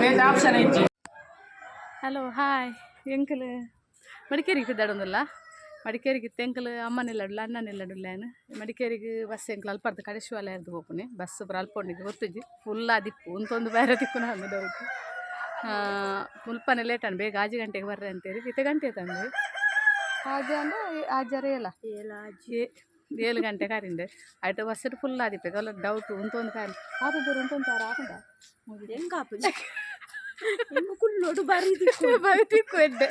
ಬೇತೆ ಆಪ್ಷನ್ ಇಜ್ಜಿ. Hello, hi. ಎಂಕಲ್ ಮಡಿಕೇರಿಗೆ ಪಿದಾಡೊಂದುಲ್ಲ. ಮಡಿಕೇರಿಗೆ ಇತ್ತೆ ಎಂಕಲ್ ಅಮ್ಮನಿಲ್ಲಡುಲ್ಲ, ಅಣ್ಣನಿಲ್ಲಡುಲ್ಲ. ಏನು ಮಡಿಕೇರಿಗೆ ಬಸ್ ಎಂಕಲ್ ಅಲ್ಪರ್ದು ಕಡೆಶಿವಾಲಯ ಇರ್ದು ಪೋಪುನಿ. ಬಸ್ ಪೂರ ಅಲ್ಪೊಂಡಿಗೆ ಗೊತ್ತುಜ್ಜಿ, ಫುಲ್ ಆದಿಪ್ಪು. ಉಂತೊಂದು ಬೇರೆ ತಿಕ್ಕುನ ಅಂದ್. ಮುಲ್ಪನೆ ಲೇಟ್ ಆಂಡ್. ಬೇಗ 6 ಗಂಟೆಗೆ ಬರ್ರೆ ಅಂತೇಳಿ. ಇತ್ತೆ ಗಂಟೆ ತಂದು ಆಜಿ ಅಂದ್ರೆ ಆಜಾರ ಏಲ 7 ಗಂಟೆ ಕಾರಿಂಡೆ ಆಯ್ತು. ಬಸ್ ಫುಲ್ ಆದಿಪ್ಪೆ. ಅಲ್ಲ, ಡೌಟ್. ಉಂತೊಂದು ಕಾರಿ ಆತ ದೂರ ಉಂತೊಂದು ತಾರ ಆಪುಂಡ? ಎಂಗಾಪುಜಿ, ಕುಲ್ಲೋಡು ಬರಿ. ಬರಿ ತಿಕ್ಕು ಎಡ್ಡೆ.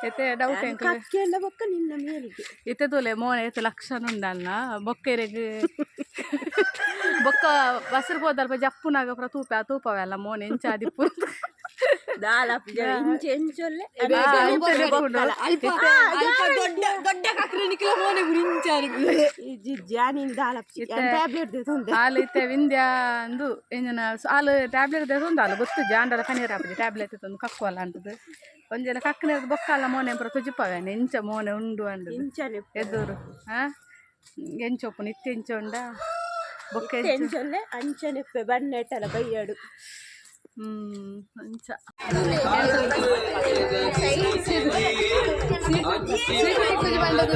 ಇತ್ತೆ ಡೌಟ್ ಎಂಕಲ್. ಕಕ್ಕೆಲ್ಲ ಬೊಕ್ಕ ನಿನ್ನ ಮೇಲಿಗೆ. ಇತ್ತೆ ತೂಲೆ, ಮೋನೆ ಏತ್ ಲಕ್ಷಣ ಉಂಡಲ್ಲ. ಬೊಕ್ಕೆರೆಗ್ ಬೊಕ್ಕ ಬಸ್ರು ಪೋದಲ್ಪ ಜಪ್ಪುನಾಗ ಪೂರ ತೂಪೆ ತೂಪವೆಲ್ಲ ಮೋನೆ ಎಂಚ ಆದಿಪ್ಪು. ದಾಲ ಇಂಚೆ ಎಂಚೊಲ್ಲೆ. ದೊಡ್ಡ ದೊಡ್ಡ ಕಕ್ರೆ ನಿಕ್ಲ ಮೋನೆ ಗುರಿಂಚಾರು. ಜಾನಿನ್ ದಾಲ ಟ್ಯಾಬ್ಲೆಟ್ ದೆತೊಂದೆ. ಆಲ್ ಇತ್ತೆ ವಿಂದ್ಯ ಅಂದು ಎಂಜನ ಆಲ್ ಟ್ಯಾಬ್ಲೆಟ್ ದೆತೊಂದು. ಆಲ್ ಗೊತ್ತು ಜಾಂಡಲ ಕನೀರ್ ಆಪುಜಿ. ಟ್ಯಾಬ್ಲೆಟ್ ತಂದು ಕಕ್ಕುವಲ್ಲ ಅಂತದು. ಒಂಜೆಲ ಕಕ್ಕನೇರ್ದು ಬೊಕ್ಕ ಅಲ್ಲ ಮೋನೆ ಪೂರ ತುಜಿಪವೆ, ಎಂಚ ಮೋನೆ ಉಂಡು ಅಂದದು. ಇಂಚನೆ. ಎದುರು ಹಾ ಎಂಚ ಉಪ್ಪುನು? ಇತ್ತೆ ಎಂಚ ಉಂಡ ಬೊಕ್ಕ ಎಂಚ? ಎಂಚೊಲ್ಲೆ ಅಂಚನೆ ಬಣ್ಣೆಟ್ಟಲ ಬೈಯಡು. ಅಂಚ.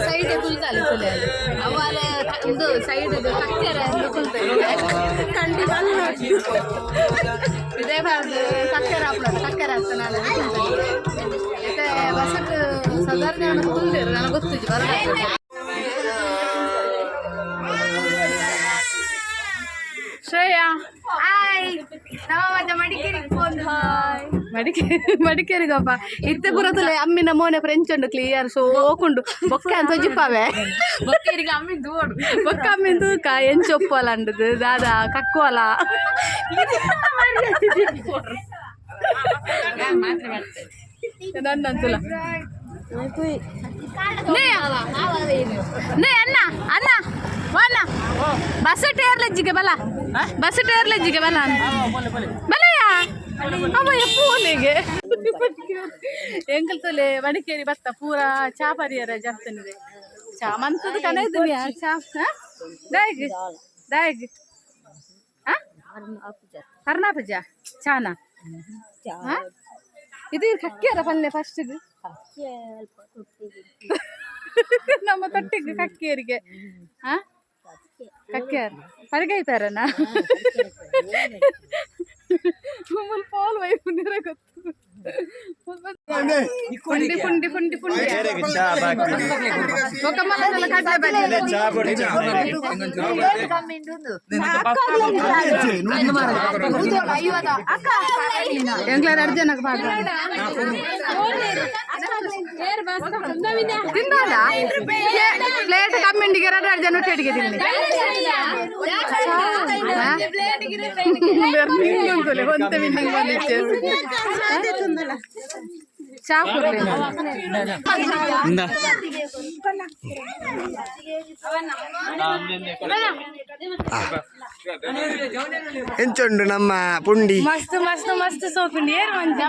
ಸೈಡ್ ಕುಲ್ತಾಲೆ ತುಲೆ ಅವಾಲ ಒಂದು ಸೈಡ್ ಕಕ್ಕೆರ ಕುಲ್ತಾರೆ. ಕಂಡಿ. ಇದೇ ಬಾರ್ದು ಕಕ್ಕೆರ ಆಪುನ ಕಕ್ಕೆರ ಆಗ್ತ ನಾನು. ಇತ್ತೆ ಬಸಟ್ ಸಾಧಾರಣ ಕುಲ್ದಿರು, ನನಗೆ ಗೊತ್ತುಜ್ಜಿ ಬರ. ಶ್ರೇಯಾ. ಹಾಯ್, ನಮ್ಮ ಮತ್ತೆ ಮಡಿಕೇರಿಗೆ ಫೋನ್. ಹಾಯ್. ಮಡಿಕೇರಿ, ಮಡಿಕೇರಿಗಪ್ಪ. ಇತ್ತೆ ಪುರತಲೆ ಅಮ್ಮಿನ ಮೋನೆ ಫ್ರೆಂಚ್ ಉಂಡು, ಕ್ಲಿಯರ್ ಸೋಕುಂಡು. ಬೊಕ್ಕ ಅಂತ ತೊಜಿಪಾವೆ. ಬೊಕ್ಕೇರಿಗೆ ಅಮ್ಮಿ ದೂಡು. ಬೊಕ್ಕ ಅಮ್ಮಿನ ತೂಕ ಎಂಚ ಒಪ್ಪಲ್ಲ ಅಂಡದು ದಾದಾ ಕಕ್ಕುವಲ. ನನ್ನ ಅಂತಲ್ಲ. ನೇ ಅಣ್ಣ, ಅಣ್ಣ ವಾನ ಬಸ್ ಟೇರ್ಲೆಜ್ಜಿಗೆ ಬಲ, ಬಸ್ ಟೇರ್ಲೆಜ್ಜಿಗೆ ಬಲ ಬಲಯಾ ಅಮ್ಮಯ್ಯ ಪೂಲಿಗೆ. ಎಂಕಲ್ ತೊಲೆ ಮಡಿಕೇರಿ ಬತ್ತ ಪೂರ ಚಾ ಪರಿಯರ ಜರ್ತನಿದೆ. ಚಾ ಮಂತದ ಕನ ಇದ್ದೀನಿ. ಚಾ ದಾಯಿಗ್ ದಾಯಿಗ್ ಅರ್ಣಾಪುಜ ಚಾನ. ಇದು ಕಕ್ಕಿಯರ ಪಲ್ಯ ಫಸ್ಟ್ ನಮ್ಮ ತೊಟ್ಟಿಗೆ ಕಕ್ಕಿಯರಿಗೆ. ಹಾ, ಕಕ್ಕಿಯರ್ ಪಡಿಗೈ ಪೇರನ ಮುಲ್ ಪೋಲ್ ವೈಫ್ ನೀರ ಗೊತ್ತು. ಪುಂಡಿ ಪುಂಡಿ ಪುಂಡಿ ಪುಂಡಿ ಬೊಕ್ಕ ಮಲ್ಲದಲ್ಲ ಕಡಲೆ ಬಜ್ಜಿ. ಎಂಗ್ಲಾರ ಅರ್ಜನಕ್ಕೆ ಪಾಡ್ರ ತಿಂದಲ್ಲ. ಪ್ಲೇಟ್ ಕಮ್ಮಿಂಡಿಗೆ ಎರಡು ಎರಡು ಜನ ಒಟ್ಟಿಗೆ ತಿನ್ನಿ. ಒಂತೆ ಮಿಂದಂಗ್ ಬಂದಿತ್ತು. ಚಾ ಕೊಡ್ಲಿ. ಎಂಚುಂಡು ನಮ್ಮ ಪುಂಡಿ? ಮಸ್ತ್ ಮಸ್ತ್ ಮಸ್ತ್ ಸೋಪಿಂಡಿ ಏರ್ ಮಂಜ.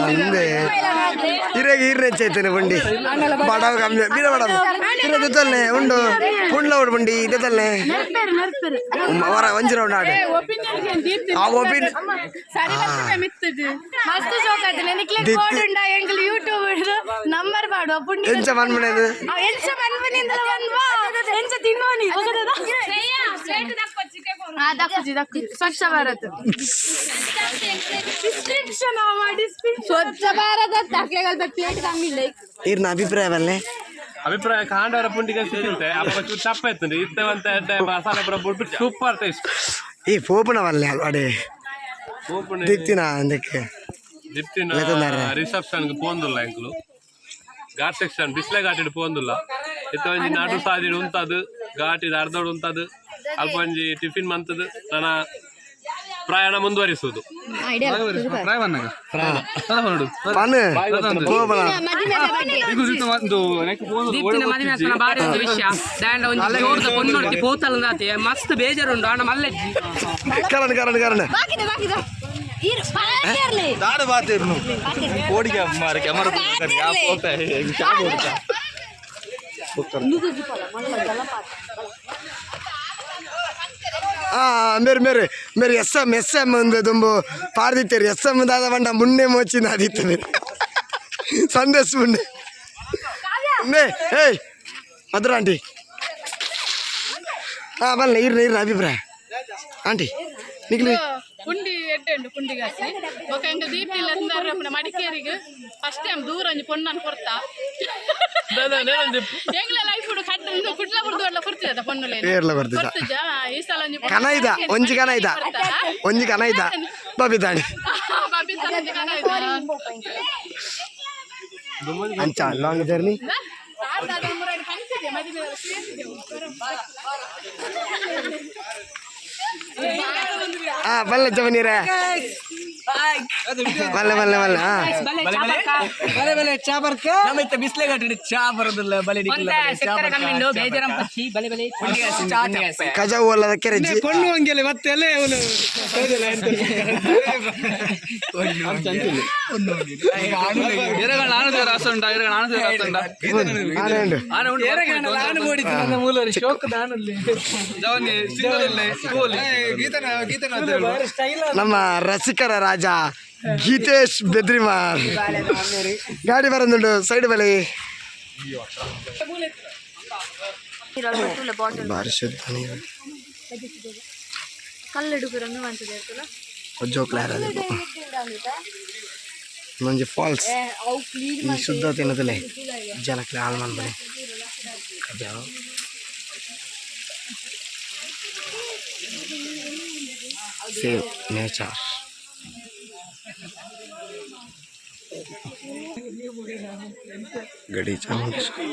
ಅಂದೆ ಇರೆಗೆ ಈರ್ನೆಚ್ಚೈತೇನೆ ಪುಂಡಿ. ಬಡವ ಕಮ್ಮಿ ಬೀರ ಬಡವ ಇರ ಜೊತಲ್ನೆ ಉಂಡು ಪುಂಡ್ಲ ಉಂಡು ಪುಂಡಿ ಜೊತಲ್ನೆ ವರ ಒಂಜಿ ರೌಂಡ್ ಆಡು. ಆ ಒಪಿನ್ ಸರಿ ಮಿತ್ತದು ಮಸ್ತ್ ಸೋಕಾಯ್ತು ನಿಕ್ಲೆ. ಕೋಡ್ ಉಂಡ ಎಂಕಲ್ ಯೂಟ್ಯೂಬ್ ನಂಬರ್ ಪಾಡುವ ಪುಂಡಿ. ಎಂಚ ಮನ್ಮನೆದು? ಎಂಚ ಮನ್ಮನಿಂದಲ ಬಂದ್ವಾ, ಎಂಚ ತಿನ್ನುವನಿ? ದಕ್ಕುಜಿ ದಕ್ಕುಜಿ. ಸ್ವಚ್ಛ ಭಾರತ್ ಡಿಸ್ಕ್ರಿಪ್ಷನ್. ಸ್ವಚ್ಛ ಭಾರತ ಪ್ಲೇಟ್ ಕಮ್ಮಿ ಇಲ್ಲ. ಈರ್ನ ಅಭಿಪ್ರಾಯವಲ್ಲೇ? ಅಭಿಪ್ರಾಯ ಕಾಂಡವರ ಪುಂಡಿಗೆ ಸಿಗುತ್ತೆ ಅಪ್ಪ ಚೂರು ಚಪ್ಪ ಇತ್ತು. ಇತ್ತೆ ಒಂತೆ ಎಡ್ಡೆ ಮಸಾಲೆ ಪೂರ ಬಿಟ್ಬಿಟ್ಟು ಸೂಪರ್ ಟೇಸ್ಟ್. ಈ ಪೋಪುನವಲ್ಲೇ ಅಲ್ವಾಡೆ ದಿಕ್ತಿನ ಅದಕ್ಕೆ. ದಿಪ್ತಿನ. ರಿಸೆಪ್ಷನ್ ಪೋಂದುಲ್ಲ ಎಂಕ್ಲು. ಘಾಟ್ ಸೆಕ್ಷನ್ ಬಿಸ್ಲೆ ಘಾಟಿಡ್ ಪೋಂದುಲ್ಲ. ಇತ್ತೆ ಒಂಜಿ ನಡು ಸಾದಿಡ್ ಉಂತದು, ಘಾಟಿಡ್ ಅರ್ಧಡ್ ಉಂತದು, ಅಲ್ಪ ಒಂಜಿ ಟಿಫಿನ್ ಮಂತದು ನನ್ನ ಪ್ರಯಾಣ ಮುಂದುವರಿಸುವುದು. ಪನ್ ಪೋಪನ. ದೀಪ್ತಿನ ಮದುವೆ ಆಗ್ತಾನ ಬಾರಿ ಒಂದು ವಿಷಯ. ದಾಂಡ ಒಂಜಿ ಜೋರ್ದ ಪೊನ್ನೊಡ್ತಿ ಪೋತಲ್ ಮಸ್ತ್ ಬೇಜಾರುಂಡು ಆಂಡ ಮಲ್ಲೆಜ್ಜಿ. ಕರಣ್ ಕರಣ್ ಕರಣ್. ದಾಡ ಬಾತಿರ್ನು ಕೋಡಿಗೆ ಮಾರ ಕ್ಯಾಮರಾ ಯಾ ಪೋತೆ ಚಾ ಕೊಡ್ತಾ. ಆ ಮೇರೆ ಮೇರೆ ಮೇರೆ ಎಸ್ ಎಮ್ ಎಸ್ ಎಮ್ ಒಂದು ದುಂಬು ಪಾರ್ದಿತ್ತೇರಿ. ಎಸ್ ಎಮ್ ದಾದ ಪಂಡ ಮುನ್ನೆ ಮೋಚಿನ ಆದಿತ್ತು ಮೇರೆ ಸಂದೇಶ್ ಮುನ್ನೆ ನೇ. ಏಯ್ ಮಧುರ ಆಂಟಿ, ಹಾಂ ಬಲ್ಲ ಇರ್ನ ಇರ್ನ ಅಭಿಪ್ರಾಯ ಆಂಟಿ ನಿಕ್ಲಿ. ಪುಂಡಿ ಎಡ್ಡೆ ಉಂಡು ಪುಂಡಿಗಾಸಿ. ಬೊಕ ಎಂಕ್ ದೀಪ ಇಲ್ಲ ಅಂದಾರ ಮಡಿಕೇರಿಗೆ ಫಸ್ಟ್ ಟೈಮ್ ದೂರ ಒಂಜಿ ಪೊಣ್ಣನ್ ಕೊರ್ತಾ. ಎಂಗ್ಲ ಲೈಫ್ ಕಟ್ಟು ಇಂದು ಕುಡ್ಲ ಬುಡ್ದು ಎಲ್ಲ ಕೊಡ್ತಿದ್ದ ಪೊಣ್ಣುಲೆ. ಏರ್ಲ ಕೊರ್ತಿದ್ದ. ಕೊರ್ತಿದ್ದ ಈ ಸಲ ಒಂಜಿ ಕನ ಇದ ಒಂಜಿ ಕನ ಇದ ಒಂಜಿ ಕನ ಇದ ಬಬಿತಾಣಿ. ಬಬಿತ ಒಂಜಿ ಕನ ಇದ. ಅಂಚ ಲಾಂಗ್ ಜರ್ನಿ. ಆ ಬಲ್ಲ ಜವನೀರ ಬಲ್ಲೆ ಬಲ್ಲೆ ಬಲ್ಲೆ ಹಾ. ಬಲೆ ಬಲೆ ಚಾ ಬರ್ಕ ನಮ್ಮ ಬಿಸ್ಲೆ ಘಾಟಿ ಚಾ ಬರೋದಿಲ್ಲ ಬಲೆ. ಸಕ್ಕರೆ ಕಮ್ಮಿ ಉಂಡು, ಬೇಜಾರಂ ಪಚ್ಚಿ ಬಲೆ ಬಲೆ. ಕಜಾವು ಅಲ್ಲದ ಕೆರೆಜಿ. ಕೊಂಡು ಹಂಗೆಲ್ಲ ಮತ್ತೆ ಅಲ್ಲೇ ಅವನು. ನಮ್ಮ ರಸಿಕರ ರಾಜ ಗೀತೇಶ್ ಬೆದ್ರಿಮಾರ್ ಗಾಡಿ ಬರಂದುಂಡು ಸೈಡ್ ಬಲೆ. ಬಾರಿ ಶುದ್ಧ ನೀರು. ಕಲ್ಲೆಡುಗುರನ್ನು ಮಂತದೆ. ಜೋಕ್ಲಾರ ಒಂಜಿ ಫಾಲ್ಸ್ ಈ ಶುದ್ಧ ತಿನ್ನದಲೆ ಜನಕ್ಲೆ ಹಾಳು ಮನ್ಬನೆ ಕಜಾವು. Save nature. ಗಡಿ ಚಾಮುಂಡೇಶ್ವರಿ.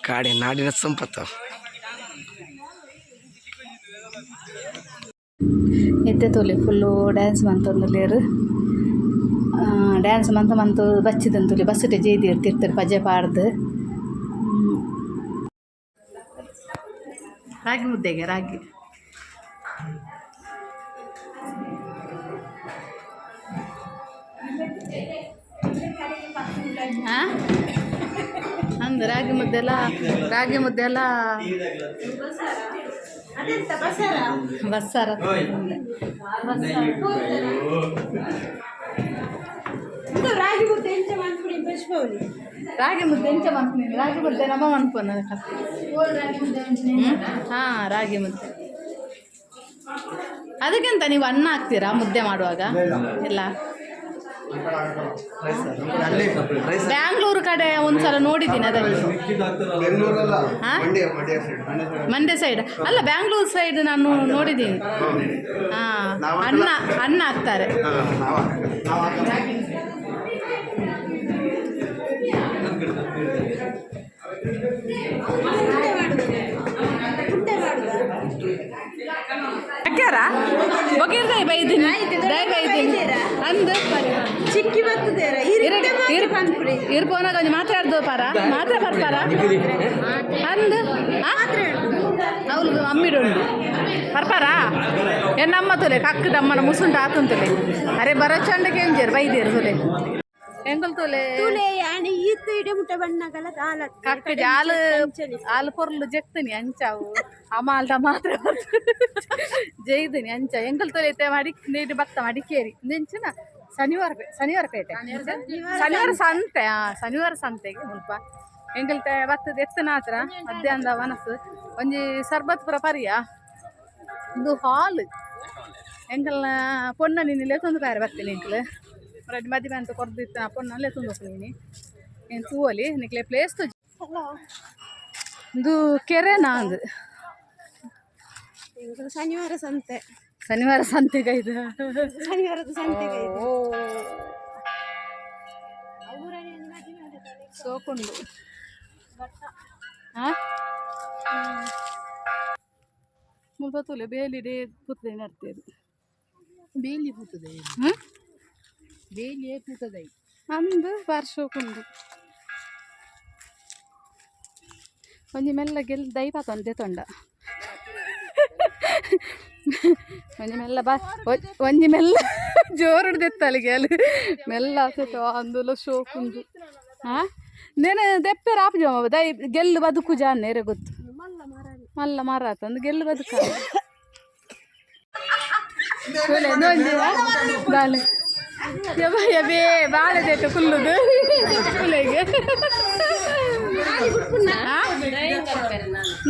ಕಾಡೆ ನಾಡಿನ ಸಂಪತ್ತು. ಎತ್ತೆ ತೋಲೆ ಫುಲ್ಲು ಡ್ಯಾನ್ಸ್ ಮಂತೊಂದುಲ್ಲೆರ್. ಡ್ಯಾನ್ಸ್ ಮಂತ ಮಂತು ಬಚ್ಚಿದಂತುಲೆ ಬಸ್ಸುಟೆ ಜೇದಿರ್ ತಿರ್ತರ್ ಪಜೆ ಪಾಡ್ದು. ರಾಗಿ ಮುದ್ದೆಗೆ ರಾಗಿ. ಹಾಂ ಅಂದ್ ರಾಗಿ ಮುದ್ದೆ ಎಲ್ಲ, ರಾಗಿ ಮುದ್ದೆ ಎಲ್ಲ ಬಸ್ಸಾರ. ಇದು ರಾಗಿ ಮುದ್ದೆ ಎಂಚ ಮನ್ಪುಡಿ ಬಚ್ಪೌಲಿ. ರಾಗಿ ಮುದ್ದೆ ಎಂಚ ಮನ್ಪುನಿ? ರಾಗಿ ಮುದ್ದೆ ನಮ್ಮ ಮನ್ಪುನ. ಹಾಂ, ರಾಗಿ ಮುದ್ದೆ ಅದಕ್ಕೆಂತ ನೀವು ಅನ್ನ ಹಾಕ್ತೀರಾ ಮುದ್ದೆ ಮಾಡುವಾಗ? ಇಲ್ಲ, ಬ್ಯಾಂಗ್ಳೂರು ಕಡೆ ಒಂದ್ಸಲ ನೋಡಿದ್ದೀನಿ ಅದಕ್ಕೆ. ಹಾ? ಮಂಡ್ಯ ಸೈಡ್ ಅಲ್ಲ, ಬ್ಯಾಂಗ್ಳೂರು ಸೈಡ್ ನಾನು ನೋಡಿದ್ದೀನಿ. ಹಾಂ, ಅನ್ನ ಅನ್ನ ಹಾಕ್ತಾರೆ. ಹಾಕ್ಯಾರ ಬೊಗಿರ್ದೈ ಬೈದಿನಿ ದಯ ಬೈದಿನಿ ಅಂದು. ಚಿಕ್ಕಿ ಬರ್ತದೇರ. ಇರ್ ಪೋನಾಗ ಒಂಜಿ ಮಾತಾಡ್ದು ಪಾರ ಮಾತ್ರ ಬರ್ಪಾರ ಅಂದು. ಅವ್ಲು ಅಮ್ಮಿಡುಂಡು ಬರ್ಪಾರ ಎನ್ನಮ್ಮ ತುಲೆ ಕಕ್ಕದ ಅಮ್ಮನ ಮುಸುಂಟು ಆತುಂತುಲೆ. ಅರೆ ಬರಚಂಡಕ್ಕೆ ಎಂಜೇರು ಬೈದೇರು ತುಲೆ ಎಂಕಲ್ ತುಲೆ. ತುಲೆ ಯಾಣಿ ಈತ್ ಇಡೆ ಮುಟ್ಟ ಬಣ್ಣಗಲ ದಾಲ. ಕಕ್ಕ ಜಾಲು ಆಲು ಪೊರ್ಲು ಜೆಕ್ತನಿ ಅಂಚಾವು ಅಮಾಲ್ದ ಮಾತ್ರ ಜೈದಿನಿ ಅಂಚ. ಎಂಕಲ್ ತೊಲೆ ಇತ್ತೆ ಮಡಿ ನೀರು ಭತ್ತ ಮಡಿಕೇರಿ ನೆಂಚಿನ ಶನಿವಾರ ಶನಿವಾರ ಪೇಟೆ, ಶನಿವಾರ ಸಂತೆ. ಆ ಶನಿವಾರ ಸಂತೆಗೆ ಮುಲ್ಪ ಎಂಕಲ್ತೆ ಬತ್ತದ ಎತ್ತನ ಹತ್ರ ಮಧ್ಯಾಹ್ನದ ಮನಸ್ಸು ಒಂಜಿ ಸರ್ಬತ್ ಪುರ ಪರಿಯ. ಇದು ಹಾಲ್ ಎಂಕಲ್ನ ಪೊನ್ನ ನಿನ್ನೆ ಲೆತ್ತೊಂದು ಪ್ಯಾರೆ ಬರ್ತೀನಿ. ಎಂಕಲ್ ರೆಡ್ ಮದಿಮೆ ಅಂತ ಕೊರ್ದಿತ್ತ ಪೊನ್ನ ಲೆತ್ತೊಂದು ಹೋಗ್ತೀನಿ. ಏನು ತೂವಲಿ ನಿಕ್ಲೆ ಪ್ಲೇಸ್ ತೋಜಿ. ಇದು ಕೆರೆ ನಾಂದು. ಶನಿವಾರ ಸಂತೆ. ಶನಿವಾರ ಸಂತೆಗೆ ಇದು. ಶನಿವಾರದ ಸಂತೆಗೆ ಇದು. ಸೋಕುಂಡು. ಹಾ ಮುಲ್ಪ ತೂಲೆ ಬೇಲಿಡೆ ಪೂತದೆ ನಡ್ತೇವೆ. ಬೇಲಿ ಪೂತದೆ. ಹ್ಮ್. ಬೇಲಿಯೇ ಪೂತದೆ. ಅಂದು ಬಾರ್ ಶೋಕುಂಡು. ಒಂಜಿ ಮೆಲ್ಲ ಗೆಲ್ ದೈವ ತೊಂದೆ ತೊಂಡ. ಒಂಜಿ ಮೆಲ್ಲ ಬಾ, ಒಂಜಿ ಮೆಲ್ಲ ಜೋರುಡು ದೆತ್ತಲಿಗೆ ಅಲ್ಲಿ ಮೆಲ್ಲ ಆಸೆತು ಅಂದುಲ ಶೋಕುಂಡು. ಹಾ ನೇನು ದೆಪ್ಪೆರ ಆಪುಜ ದೈ ಗೆಲ್ಲು ಬದುಕು ಜಾನ್ ಏರೆ ಗೊತ್ತು ಮಲ್ಲ ಮರ ಆತಂದು ಗೆಲ್ಲು ಬದುಕ ಬಾಳೆ ಯಬ್ಬ ಯಬೇ ಬಾಳೆ ದೇತು ಕುಲ್ಲುದು ಕುಲೆಗೆ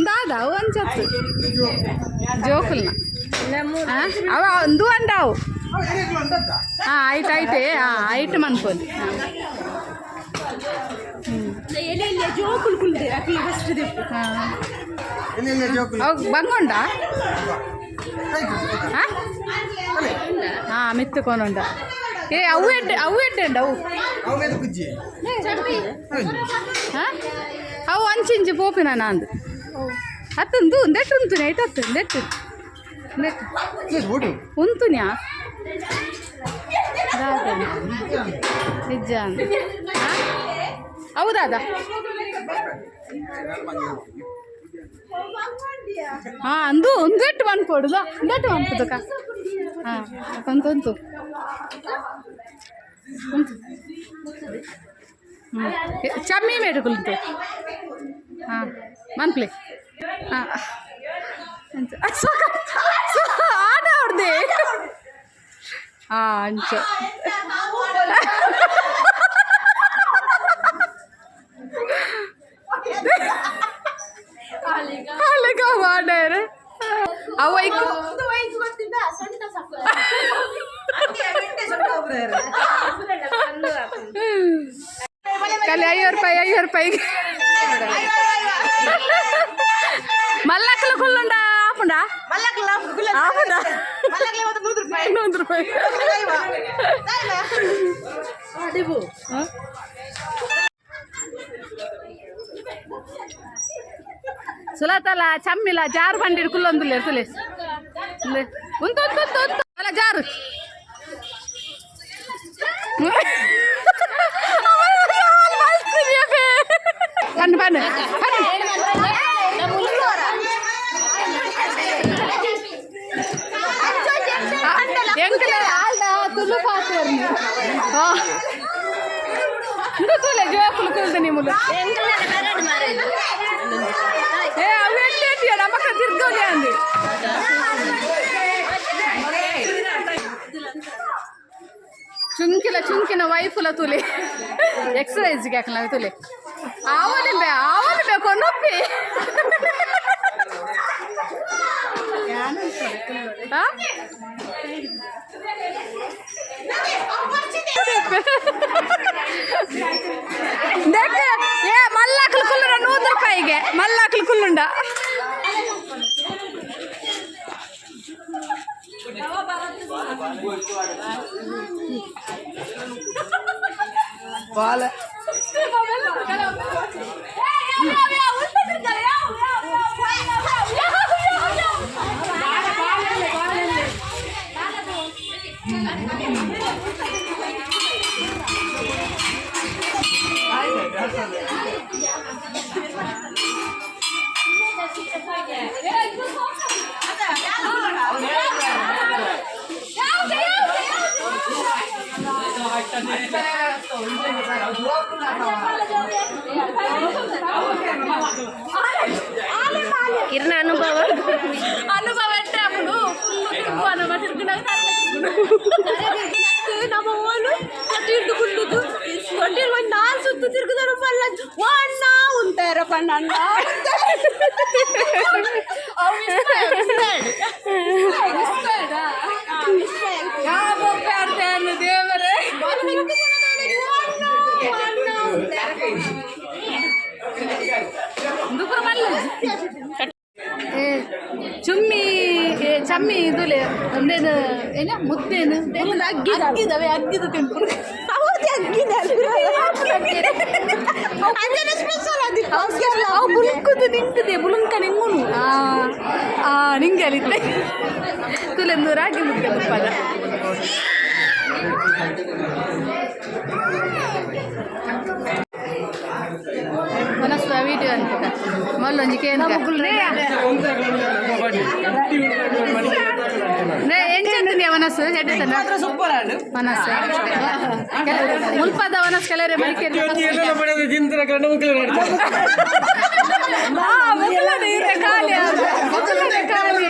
ದಾದ ಅವು ಅಂಚತ್ತು ಜೋಕುಲ್ನ ಅವ ಅಂದು ಅಂಡಾವು. ಹಾಂ ಆಯ್ತು ಆಯ್ತೆ. ಹಾಂ ಆಯ್ತು ಮನ್ಪೊಲಿ. ಜೋಕುಲು ಕುಲ್ದೆ ಅಕ್ಲಿ ಫಸ್ಟ್ ದೆಪ್ಪು. ಹಾಂ ಅವು ಬಂಗುಂಡ. ಹಾಂ ಹಾಂ ಮಿತ್ತುಕೊನುಂಡ. ಏ ಅವು ಎಡ್ಡೆ, ಅವು ಎಡ್ಡೆ ಉಂಡು ಅವು. ಹಾಂ ಅವು ಅಂಚಿಂಚಿ ಪೋಪಿನ ನಾಂದು ಅತ್ತಂದು ಉಂದೆಟ್ಟು ಉಂತುನಿ ಐಟ್ ಅತ್ತು ಉಂದೆಟ್ಟು ಉಂದೆಟ್ಟು ಉಂತುನ್ಯಾ ನಿಜ. ಹೌದಾದ. ಹಾಂ ಅಂದು ಒಂದೆಟ್ಟು ಮನ್ಪೊಡುದ, ಒಂದೆಟ್ಟು ಮನ್ಪುದಕ್ಕ. ಹಾಂ ಉಂತು ಉಂತು ಉಂತು. ಹ್ಞೂ ಚಮ್ಮಿ ಮೇಡುಕುಲ್ತು. ಹಾಂ ಮನ್ಪ್ಲೆ. ಹಾಂ ಆಟ ಆಡ್ದೆ. ಹಾಂ ಅಂಚ ಅಲ್ಲಗ ಮಾಡ್ಯಾರ ಅವ ಐಕ್. ಕಲಿ 50 ರೂಪಾಯಿ, 50 ರೂಪಾಯಿ. ಮಲ್ಲಕ್ಕಲು ಕುಲ್ಲುಂಡ ಆಪುಂಡ ಆಪುಂಡ 100 ರೂಪಾಯಿ. ಸುಲತಲ ಚಮ್ಮಿಲ ಜಾರು ಬಂಡಿ ಕುಲ್ಲೊಂದುಲ್ಲೇರು ತುಲೆ ಉಂತು ಉಂತು ಉಂತು ಉಂತು ಅಲ್ಲ ಜಾರು. ಬನ್ನಿ ಬನ್ನಿ ಬನ್ನಿ. ಎಂಕಲ ತುಲು ಪಾತೇರ್ನಿ. ಇಂದು ತೂಲೆ ಜೋಕುಲು ಕುಲ್ದು ನಿಮ್ಮಲು. ಏ ಅವು ಎಟ್ಟೆ ನಮಕ ತಿರ್ಗೋಲಿ ಅಂದು. ಚುಂಕಿಲ ಚುಂಕಿನ ವೈಫುಲ ತುಲೆ ಎಕ್ಸಸೈಸ್ ಹಾಕಲ ತುಲೆ. ಆವಲಿ ಬೇ ಆವಲಿ ಬೇಕು ನೊಪ್ಪಿ. ದೇख ಏ ಮಲ್ಲಾಕ್ಲು ಕುಲ್ಲುಂಡ 100 ರೂಪಾಯಿಗೆ ಮಲ್ಲಾಕ್ಲು ಕುಲ್ಲುಂಡ. ಬಾಲ ಇರ್ನ ಅನುಭವ. ಅನುಭವ ಎಟ್ಟೆ ಅಪ್ಪುಡು ಫುಲ್ ತಿರುಗು ಅನುಭವ ತಿರುಗುನಾಗ. ನಮ್ಮ ಓಲು ತೊಟ್ಟಿಲ್ಡು ಕುಲ್ಲುದು ತೊಟ್ಟಿಲ್ ಒಂದು ನಾಲ್ ಸುತ್ತು ತಿರುಗುದಾರು ಪಲ್ಲ ಅಣ್ಣ ಉಂತಾರ ಪಣ್ಣ ಅಣ್ಣ. ಯಾವ ದೇವರೇ. ಏ ಚುಮ್ಮಿ ಏ ಚಮ್ಮಿ ಇದುಲೆ ಒಂದೇನು ಏನ ಮುದ್ದೇನು ಅಗ್ಗಿದವೆ ಅಗ್ಗಿದ ತಿನ್ಪುಡು. ಅವು ಬುಲ್ಕುದು ನಿಂಕುದೆ ಬುಲುಂಕ ನಿಂಗುನು. ಆ ಆ ನಿಂಗೆ ಅಲ್ಲಿತ್ತೆ ತುಲೆಂದು ರಾಗಿ ಮುದ್ದೆ ಬುಪ್ಪದ. ವಿಡಿಯೋ ಅನ್ಪುಗ ಮೊಲ್ಲೊಂಜಿ ಕೇಂದ್ರ ಎಂಚಂತೀನಿ ವನಸ್ಸು ಎಡ್ಡೆತನ ಮನಸ್ಸು ಮುಲ್ಪದ ವನಸ್ ಕೆಲವರೆ ಮಡಿಕೇರಿ ಮುಕ್ಕಲದ ಇರೆ ಖಾಲಿ ಮುಕ್ಕಲದ ಖಾಲಿ.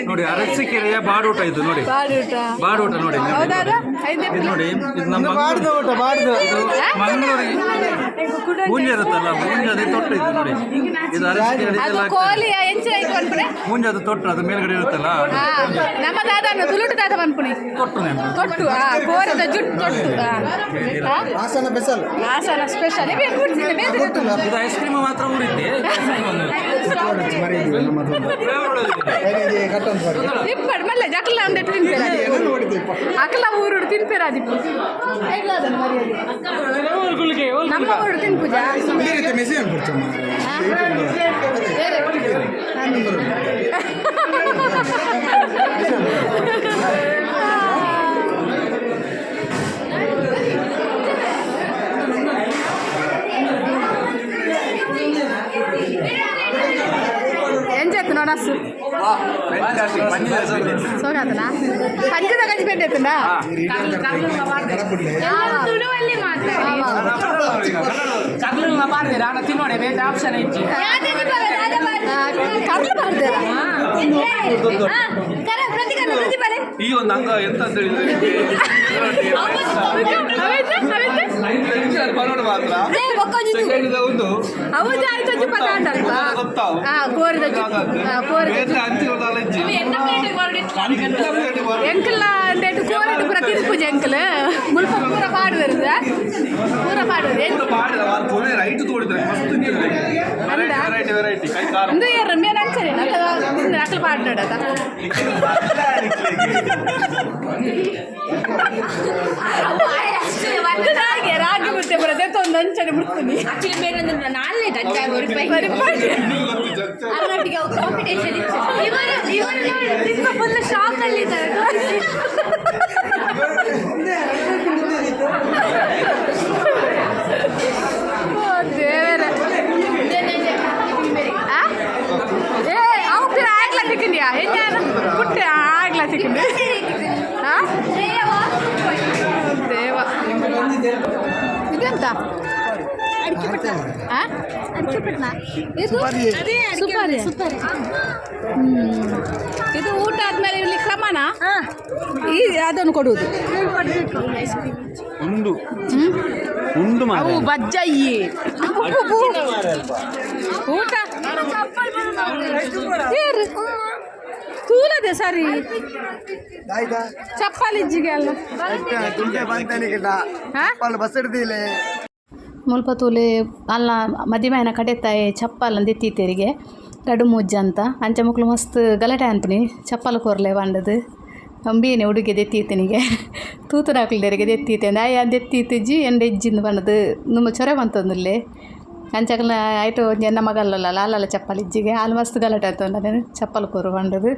ನೋಡಿ, ಅರಸೀಕೆರೆಯ ಬಾಡೂಟ ಇದು ನೋಡಿ. ಬಾಡೂಟ. ಬಾಡೂಟ ನೋಡಿ. ಹೌದಾದ. ಇದು ನೋಡಿ, ಇದು ನಮ್ಮ ಇದು ಮಂಗಳೂರಿಗೆ ಪೂಂಜೆ ಇರುತ್ತಲ್ಲ, ಪೂಂಜದ ತೊಟ್ಟು ಇದು ನೋಡಿ. ಇದು ಅರಸೀಕೆರೆ. ಅದು ಕೋಲಿಯ ಎಂಚ ಆಯ್ತು ಅನ್ಪುಣೆ. ಪೂಂಜದ ತೊಟ್ಟು, ಅದು ಮೇಲ್ಗಡೆ ಇರುತ್ತಲ್ಲ. ನಮ್ಮ ದಾದಾನ ತುಳುಟು ದಾದ ಪನ್ಪುಣಿ. ತೊಟ್ಟು ನೆನಪು. ತೊಟ್ಟು, ಆ ಕೋರಿದ ಜುಟ್ಟು ತೊಟ್ಟು. ಹಾಸನ ಸ್ಪೆಷಲ್. ಹಾಸನ ಸ್ಪೆಷಲ್. ಇದು ಐಸ್ ಕ್ರೀಮ್ ಮಾತ್ರ ಊರಿದ್ದೆ. ಇಪ್ಪಡು ಮಲ್ಲೆ ಜಕ್ಲ ಒಂದೆಟ್ಟು ತಿನ್ಪೇರ. ಅಕಲ ಊರುಡು ತಿನ್ಪೇರ ಅದಿಪ್ಪು. ನಮ್ಮ ಊರು ತಿನ್ಪುಜ. ಮೆಸೇಜ್. ಎಂಜತ್ತು ನೋಡಸ್ಸು ಸೋಗಾತನ ಪಂಚದ ಗಂಜಿ ಪೆಂಡೆ ಎತ್ತುಂಡ. ತುಳುವಲ್ಲಿ ಮಾತಾಡಿ. ಕರ್ಲು ಬಾರ್ದಿರ ಅಣ್ಣ ತಿನ್ನೋಡೆ, ಬೇರೆ ಆಪ್ಷನ್ ಇಜ್ಜಿ. ಕರ್ಲು ಬಾರ್ದೇರ. ಪ್ರತಿಭಲೆ. ಈ ಒಂದು ಅಂಗ ಎಂತ ಅಂತ ಹೇಳಿದ್ರೆ ಮಾತ್ರ ಸೆಕೆಂಡ್ ಒಂದು. ಹೌದು, ಆಯ್ತು, ಪದಾರ್ಥ. ಗೊತ್ತಾವು. ಹಾ, ಕೋರಿದ ಜುಟ್ಟು, ಕೋರಿದ ಬೇರೆ ಅಂಚಿನ ಅಜ್ಜಿ. ಎಂಕಲ್ಲ ಅಂದೇಟು ಕೋರಿದ ಪೂರ ತಿನ್ಪುಜ ಎಂಕಲ್. ಮುಲ್ಪ ಪೂರ ಪಾಡುವೆರ್, ಪೂರ ಪಾಡುವೆರ್. ರೈಟ್ ತೋಡಿದ್ರೆ ಮಸ್ತ್ ವೆರೈಟಿ ವೆರೈಟಿ ವೆರೈಟಿ ಕೈ ಕಾಲು. ಇಂದು ಏರ್ ಮೇನ್ ಅಂಚನೆ ಅಕಲ್ ಪಾಡ್ನಡತ. ರಾಗಿ ರಾಗಿ ಮುದ್ದೆ ಬರದೆ ಒಂದು ಅಂಚನೆ ಮುಡ್ತೀನಿ. ಆಕ್ಚುಲಿ ಬೇರೆ ಅಂದ್ರೆ ನಾಲ್ನೇ ರೂಪಾಯಿ ಅದರೊಟ್ಟಿಗೆ ಕಾಂಪಿಟೇಷನ್. ಇವರು ಇವರು ನೋಡಿ, ತುಂಬ ಫುಲ್ ಶಾಕ್ ಅಲ್ಲಿ ಇದ್ದಾರೆ. ಓ ದೇವರೇ. ಆ? ಏ, ಅವು ಪಿರ ಆಗ್ಲ ತಿಕ್ಕಿಂಡಿಯಾ ಹೆಂಗ ಪುಟ್ಟ ಆಗ್ಲ ತಿಕ್ಕಿಂಡಿ. ಆ? ದೇವ, ಇದೆಂತ? ಆ? ಇದು ಸುಪಾರಿ. ಸುಪಾರಿ. ಇದು ಊಟ ಆದ್ಮೇಲೆ ಇಲ್ಲಿ ಕ್ರಮನ ಈ ಅದನ್ನು ಕೊಡುವುದು. ಉಂಡು ಉಂಡು. ಅವು ಬಜ್ಜಯ್ಯಿ ಊಟ ಏರು ತೂಲದೆ ಸರಿ. ಆಯ್ತಾ? ಚಪ್ಪಾಲಿಜ್ಜಿಗೆ ಅಲ್ಲ. ತುಂಟೆ ಬಂತಾನೆ. ಹಾ? ಬಸ್ ಹಿಡ್ದಿಲ್ಲ. ಮುಲ್ಪ ತೂಲೆ ಅಲ್ಲ, ಮದಿಮಾಯನ ಕಡೆತಾಯಿ ಚಪ್ಪಲ್ ಅಂದಿತ್ತೀತೆರಿಗೆ ರಡು ಮೂಜ ಅಂತ. ಅಂಚ ಮುಕ್ಲು ಮಸ್ತ್ ಗಲಾಟೆ ಅನ್ಪುನಿ, ಚಪ್ಪಲ್ ಕೊರ್ಲೆ ಪಂಡದು. ಅಂಬಿನೆ ಉಡುಗೆ ದೆತ್ತೀತನಿಗೆ ತೂತುನಾಕ್ಲದೆರಿಗೆ ದೆತ್ತೀತೆ ಅಂದ್ ಆಯ್ ದೆತ್ತೀತಿಜ್ಜಿ ಎಂಡ ಇಜ್ಜಿಂದು ಪಂಡದು ನಮ್ಮ ಚೊರೆ ಬಂತೊಂದುಲ್ಲೆ. ಅಂಚಕಲ್ನ ಐಟು ಒಂಜಿ ಎನ್ನ ಮಗಲ್ಲಲ್ಲ ಲಾಲಲ್ಲ ಚಪ್ಪಲ್ ಇಜ್ಜಿಗೆ. ಆಲ್ ಮಸ್ತ್ ಗಲಾಟೆ ಆಯ್ತು ನಾನು ಚಪ್ಪಲ್ ಕೊರು ಪಂಡದು.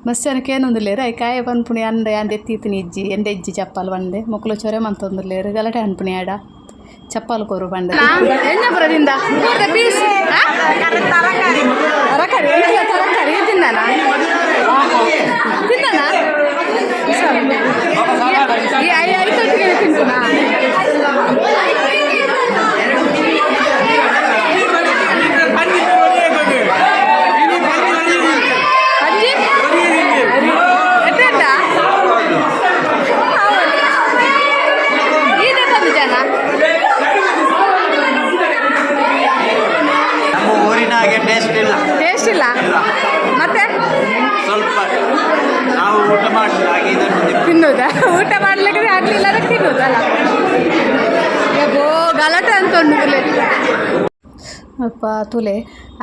ಮಸ್ತ್ ಜನಕ್ಕೆ ಏನೊಂದುಲ್ಲೇರು. I ಕಾಯ ಪನ್ಪುಣಿ ಅಂದ ಯಾನ್ ದೆತ್ತೀತಿನಿ ಇಜ್ಜಿ, ಎಂಡ ಇಜ್ಜಿ ಚಪ್ಪಲ್ ಪಂಡೆ. ಮೊಕ್ಕಲು ಚೊರೆ ಮಂತೊಂದುಲ್ಲೇರು, ಗಲಾಟೆ ಅನ್ಪುಣಿ ಆಡ ಚಪ್ಪಲ್ ಕೊರು ಪಂಡದು. ಎಂಜ ಬರೋದಿಂದ ಪೀಸ್ ತರಕಾರಿ ತರಕಾರಿ ತಿಂದಾನ ತಿಂದಾನ. ಈ ಐತೊಟ್ಟಿಗೆ ತಿಂತುನಾ? ಅಜ್ಜಿ ಎಟ್ಟೆಂತ ಇದೆ ತಂದು ಜನ. ನಮ್ಮ ಊರಿನ ಹಾಗೆ ಟೇಸ್ಟ್ ಇಲ್ಲ. ಟೇಸ್ಟ್ ಇಲ್ಲ ಮತ್ತೆ? ಸ್ವಲ್ಪ ನಾವು ಊಟ ಮಾಡಲಿಲ್ಲ, ಹಾಗೆ ಇದನ್ನು ತಿಂದು. ತಿನ್ನುವುದಾ? ಊಟ ಮಾಡ್ಲಿಕ್ಕೆ ಆಗ್ಲಿಲ್ಲ, ಅದಕ್ಕೆ ತಿನ್ನುವುದಲ್ಲ. ಯಬ್ಬೋ, ಗಲಾಟೆ ಅಂತ ಉಂಡು. ಅಪ್ಪ ತೂಲೆ,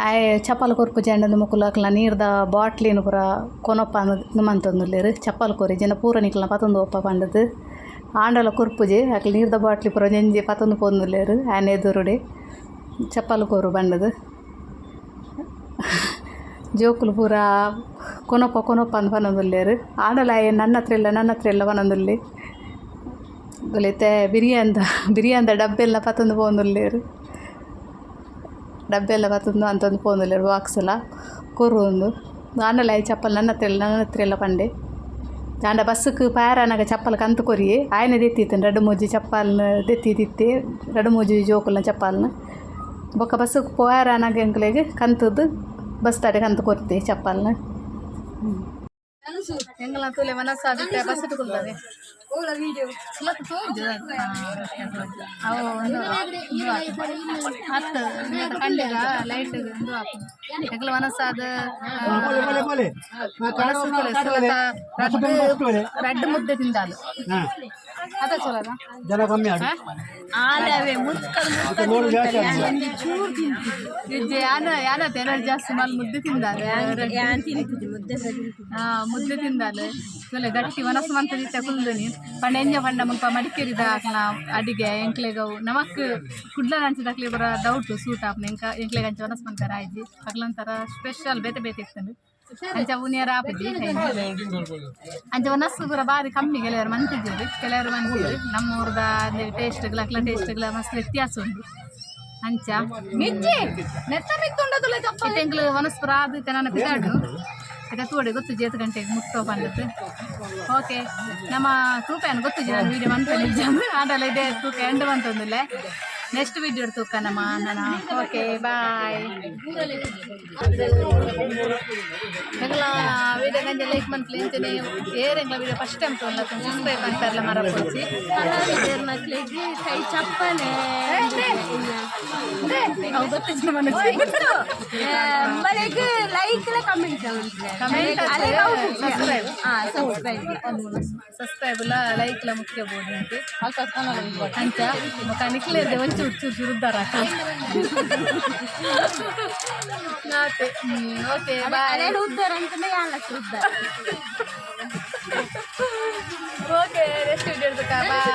ಆಯೆ ಚಪ್ಪಲ್ ಕೊರ್ಪು ಜಂಡದ ಮುಕುಲು ಅಕ್ಲ ನೀರ್ದ ಬಾಟ್ಲಿನ ಪೂರ ಕೊನೊಪ್ಪ ಮಂತೊಂದುಲ್ಲೆರ್. ಚಪ್ಪಲ್ ಕೊರಿ ಜನ ಪೂರ ನಿಕ್ಲ್ನ ಪತೊಂದು ಒಪ್ಪ ಪಂಡದು. ಆಂಡಲ ಕೊರ್ಪುಜೆ ಅಕ್ಲು. ನೀರ್ದ ಬಾಟ್ಲಿ ಪೂರ ಒಂಜೊಂಜಿ ಪತೊಂದು ಪೋಂದುಲ್ಲೆರ್. ಆಯನ ಎದುರುಡೆ ಚಪ್ಪಲ್ ಕೊರು ಪಂಡದು. ಜೋಕುಲು ಪೂರ ಕೊನೊಪ ಕೊನೊಪ ಅಂದ್ ಪನೊಂದುಲ್ಲೆರ್ ಆಂಡಲ ಆಯೆ ನನ್ನ ಹತ್ರ ಇಲ್ಲ, ನನ್ನ ಹತ್ರ ಇಲ್ಲ ಪನೊಂದುಲ್ಲೆ. ಇತ್ತೆ ಬಿರಿಯಾನ್ದ ಬಿರಿಯಾನ್ದ ಡಬ್ಬೆಲ್ಲ ಪತ್ತೊಂದು ಪೋವೊಂದುಲ್ಲೆರ್. ಡಬ್ಬೆಲ್ಲ ಪತ್ತೊಂದು ಅಂತೊಂದು ಪೋವೊಂದುಲ್ಲೆರ್ ಬಾಕ್ಸ್ ಲ ಕೊರೊಂದು. ಆಂಡಲ ಆಯೆ ಚಪ್ಪಲ್ ನನ್ನ ಹತ್ರ ಇಲ್ಲ, ನನ್ನ ಹತ್ರ ಇಲ್ಲ ಪಂಡೆ. ಆಂಡ ಬಸ್ಸುಕು ಪೋಯೆರೆ ಆನಗ ಚಪ್ಪಲ್ ಕಂತ್ ಕೊರಿಯೆ. ಆಯೆನೆ ದೆತ್ತಿತ್ತುಂಡು ರಡ್ಡ್ ಮೂಜಿ ಚಪ್ಪಲ್ನ್ ದೆತ್ತಿದಿತ್ತೆ, ರಡ್ಡ್ ಮೂಜಿ ಜೋಕುಲ್ನ ಚಪ್ಪಲ್ನ್. ಬೊಕ್ಕ ಬಸ್ಸುಕು ಪೋಯೆರೆ ಆನಗ ಎಂಕ್ಲೆಗ್ ಕಂತುದು ಬಸ್ ದಾಡೆ ಕಂತ್ ಕೊರ್ತೆ ಚಪ್ಪಲ್ನ್. ಎಂಕಲ್ನ ತೂಲೆ ಮನಸ್ಸಾದಿತ್ತೆ ಬಸ್ ಕುಲ್ದವೆ. ಅವು ಉಂದು ಅತ್ತ್ ಕಂಡೆಗ ಲೈಟ್ ಉಂದು ಆಪುಂಡು. ಎಂಕಲ್ನ ಮನಸ್ಸಾದ ಮನಸ್ಸು ತೂಲೆ ಸುಲತ ರಡ್ಡ್ ರಡ್ಡ್ ಮುದ್ದೆ ತಿಂದಾಲು ಅದ ಚಲೋದ. ಜನ ಕಮ್ಮಿ. ಆಲವೆ ಮುಚ್ಕಲ್. ಇಜ್ಜೆ ಯಾನ ಯಾನ ತೆನರ್ ಜಾಸ್ತಿ ಮಲ್ ಮುದ್ದೆ ತಿಂದಾಲೆ. ಯಾನ್ ತಿಂತಿದ್ದೆ ಮುದ್ದೆ ಸಹ ತಿಂತಿದ್ದೆ. ಹಾ, ಮುದ್ದೆ ತಿಂದಾಲೆ. ತೂಲೆ ಗಟ್ಟಿ ಮನಸ್ಸು ಮಂತದಿತ್ತೆ ಕುಲ್ದನಿ. ಪಂಡ ಎಂಜ ಪಂಡ ಮುಲ್ಪ ಮಡಿಕೇರಿದ ಅಕ್ಲ್ನ ಅಡಿಗೆ ಎಂಕ್ಲೆಗ್ ಅವು ನಮಕ್ ಕುಡ್ಲ ಅಂಚದಕ್ಲೆಗ್ ಪೂರ ಡೌಟ್ ಸೂಟ್ ಆಪುನ. ಎಂಕ ಎಂಕ್ಲೆಗ್ ಅಂಚ ವನಸ್ ಮನ್ಪೆರೆ ಆಯ್ಜಿ. ಅಕ್ಲೊಂಥರ ಸ್ಪೆಷಲ್ ಬೇತೆ ಬೇತೆ ಇತ್ತುಂಡು. ಅಂಚ ಉನಿಯರ ಆಪುಜಿ. ಅಂಚ ವನಸ್ಸು ಪೂರ ಬಾರಿ ಕಮ್ಮಿ. ಕೆಲವರು ಮಂತಿದ್ದೀರಿ, ಕೆಲವರು ಮಂತಿದ್ರು. ನಮ್ಮ ಊರ್ದ ಟೇಸ್ಟ್ ಅಕ್ಲ ಟೇಸ್ಟ್ ಮಸ್ತ್ ವ್ಯತ್ಯಾಸ ಉಂಡು. ಅಂಚ ಮಿಜ್ಜಿ ನೆತ್ತ ಮಿತ್ತುಂಡದುಲ್ಲ. ಇತ್ತೆ ಎಂಕ್ಲು ವನಸ್ ಪೂರ ಆದ್ ಇತ್ತೆ ನನ ಪಿದಾಡು. ಇತ್ತೆ ತೂಡೆ ಗೊತ್ತುಜಿ ಏತ್ ಗಂಟೆಗೆ ಮುಟ್ಟೋ ಪಂಡತ್. ಓಕೆ, ನಮ್ಮ ತೂಪೇನು ಗೊತ್ತುಜಿ. ನಾನು ವೀಡಿಯೋ ಮನ್ಪೆನೆ ಇಜ್ಜಂದ್. ಆಂಡಲ ಇದೆ ತೂಕ ಎಂಡ್ ಮಂತೊಂದುಲ್ಲೆ. ನೆಕ್ಸ್ಟ್ ವೀಡಿಯೋ ತೂಕ ನಮ್ಮ ನನ್ನ. Okay, bye. ಎಂಕ್ಲ ವೀಡಿಯೋ ಗಂಜ ಲೈಕ್ ಮನ್ಪುಲೆ. ಇಂಚನೆ ಏರ್ ಎಂಕ್ಲ ವೀಡಿಯೋ ಫಸ್ಟ್ ಟೈಮ್ ತೂಂಡ ಸಬ್ಸ್ಕ್ರೈಬ್ ಮನ್ಪೆರ್ಲ ಮರಪೊಡ್ಚಿ. ಮಕ್ಳಿಗೆ ಕೈ ಚಪ್ಪಲೆ. ಅವು ಗೊತ್ತಿಜ್ಜಿ ಮನಸ್ಸು. ಮನೆಗೆ ಲೈಕ್ ಕಮೆಂಟ್. Comment, subscribe. ಹಾ, ಸಬ್ಸ್ಕ್ರೈಬ್. ಸಬ್ಸ್ಕ್ರೈಬ್ ಲ ಲೈಕ್ ಲ ಮುಖ್ಯ ಬೋಡು ಅಂತೆ. ಅಂಚ ಬೊಕ ನಿಕ್ಲೆರ್ದೆ ಒಂಚೂರು ಚೂರು ಚೂರು ಉದ್ದಾರ ಆತೆ. Okay, bye. ಅದೇನು ಉದ್ದಾರ ಅಂತಂದ್ರೆ ಯಾನ್ ಉದ್ದಾರ. Okay, next video boy.